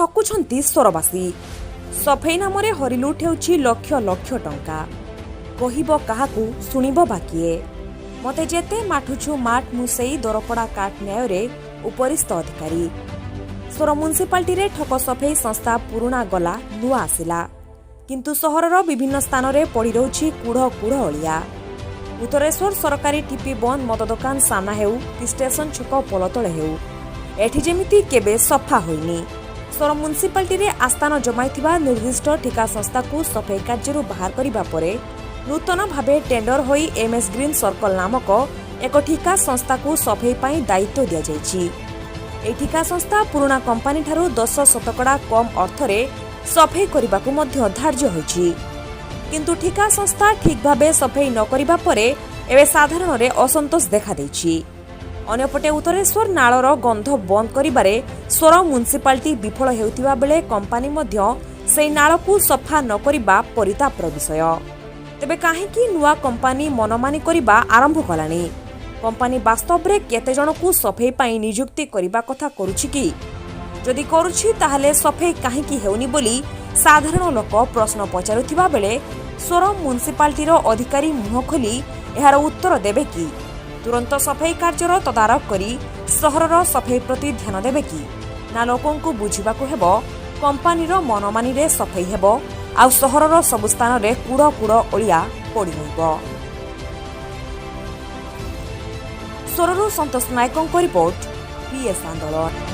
ଠକୁଛନ୍ତି ସୋରବାସୀ। ସଫେଇ ନାମରେ ହରିଲୁଟ୍ ହେଉଛି ଲକ୍ଷ ଲକ୍ଷ ଟଙ୍କା। କହିବ କାହାକୁ, ଶୁଣିବ ବା କିଏ? ମତେ ଯେତେ ମାଠୁଛୁ ମାଠ, ମୁଁ ସେଇ ଦରପଡ଼ା କାଠ ନ୍ୟାୟରେ ଉପରିସ୍ଥ ଅଧିକାରୀ। ସୋର ମ୍ୟୁନିସିପାଲିଟିରେ ଠକ ସଫେଇ ସଂସ୍ଥା ପୁରୁଣା ଗଲା, ନୂଆ ଆସିଲା, କିନ୍ତୁ ସହରର ବିଭିନ୍ନ ସ୍ଥାନରେ ପଡ଼ି ରହୁଛି କୁଢ଼ କୁଢ଼ ଅଳିଆ। ଉତ୍ତରେଶ୍ୱର ସରକାରୀ ଠିପି ବନ୍ଦ ମଦ ଦୋକାନ ସାମ୍ନା ହେଉ କି ଷ୍ଟେସନ ଛକ ପୋଲ ତଳେ ହେଉ, ଏଠି ଯେମିତି କେବେ ସଫା ହୋଇନି। ସୋର ମ୍ୟୁନିସିପାଲିଟିରେ ଆସ୍ଥାନ ଜମାଇଥିବା ନିର୍ଦ୍ଦିଷ୍ଟ ଠିକା ସଂସ୍ଥାକୁ ସଫେଇ କାର୍ଯ୍ୟରୁ ବାହାର କରିବା ପରେ ନୂତନ ଭାବେ ଟେଣ୍ଡର ହୋଇ ଏମ୍ଏସ୍ ଗ୍ରୀନ୍ ସର୍କଲ ନାମକ ଏକ ଠିକା ସଂସ୍ଥାକୁ ସଫେଇ ପାଇଁ ଦାୟିତ୍ୱ ଦିଆଯାଇଛି। ଏହି ଠିକା ସଂସ୍ଥା ପୁରୁଣା କମ୍ପାନୀଠାରୁ 10% କମ୍ ଅର୍ଥରେ ସଫେଇ କରିବାକୁ ମଧ୍ୟ ଧାର୍ଯ୍ୟ ହୋଇଛି। କିନ୍ତୁ ଠିକା ସଂସ୍ଥା ଠିକ୍ ଭାବେ ସଫେଇ ନ କରିବା ପରେ ଏବେ ସାଧାରଣରେ ଅସନ୍ତୋଷ ଦେଖାଦେଇଛି। ଅନ୍ୟପଟେ ଉତ୍ତରେଶ୍ୱର ନାଳର ଗନ୍ଧ ବନ୍ଦ କରିବାରେ ସୋର ମ୍ୟୁନିସିପାଲିଟି ବିଫଳ ହେଉଥିବା ବେଳେ କମ୍ପାନୀ ମଧ୍ୟ ସେହି ନାଳକୁ ସଫା ନ କରିବା ପରିତାପର ବିଷୟ। ତେବେ କାହିଁକି ନୂଆ କମ୍ପାନୀ ମନମାନି କରିବା ଆରମ୍ଭ କଲାଣି? କମ୍ପାନୀ ବାସ୍ତବରେ କେତେ ଜଣକୁ ସଫେଇ ପାଇଁ ନିଯୁକ୍ତି କରିବା କଥା କରୁଛି କି? ଯଦି କରୁଛି, ତାହେଲେ ସଫେଇ କାହିଁକି ହେଉନି ବୋଲି ସାଧାରଣ ଲୋକ ପ୍ରଶ୍ନ ପଚାରୁଥିବା ବେଳେ ସୋର ମ୍ୟୁନିସିପାଲିଟିର ଅଧିକାରୀ ମୁହଁ ଖୋଲି ଏହାର ଉତ୍ତର ଦେବେ କି? ତୁରନ୍ତ ସଫେଇ କାର୍ଯ୍ୟର ତଦାରଖ କରି ସହରର ସଫେଇ ପ୍ରତି ଧ୍ୟାନ ଦେବେ କି? ନା ଲୋକଙ୍କୁ ବୁଝିବାକୁ ହେବ କମ୍ପାନୀର ମନମାନିରେ ସଫେଇ ହେବ ଆଉ ସହରର ସବୁ ସ୍ଥାନରେ କୁଢ଼ କୁଢ଼ ଅଳିଆ ପଡ଼ି ରହିବ? ସୋରରୁ ସନ୍ତୋଷ ନାୟକଙ୍କ ରିପୋର୍ଟ, ପିଏସ୍ ଆନ୍ଦୋଳନ।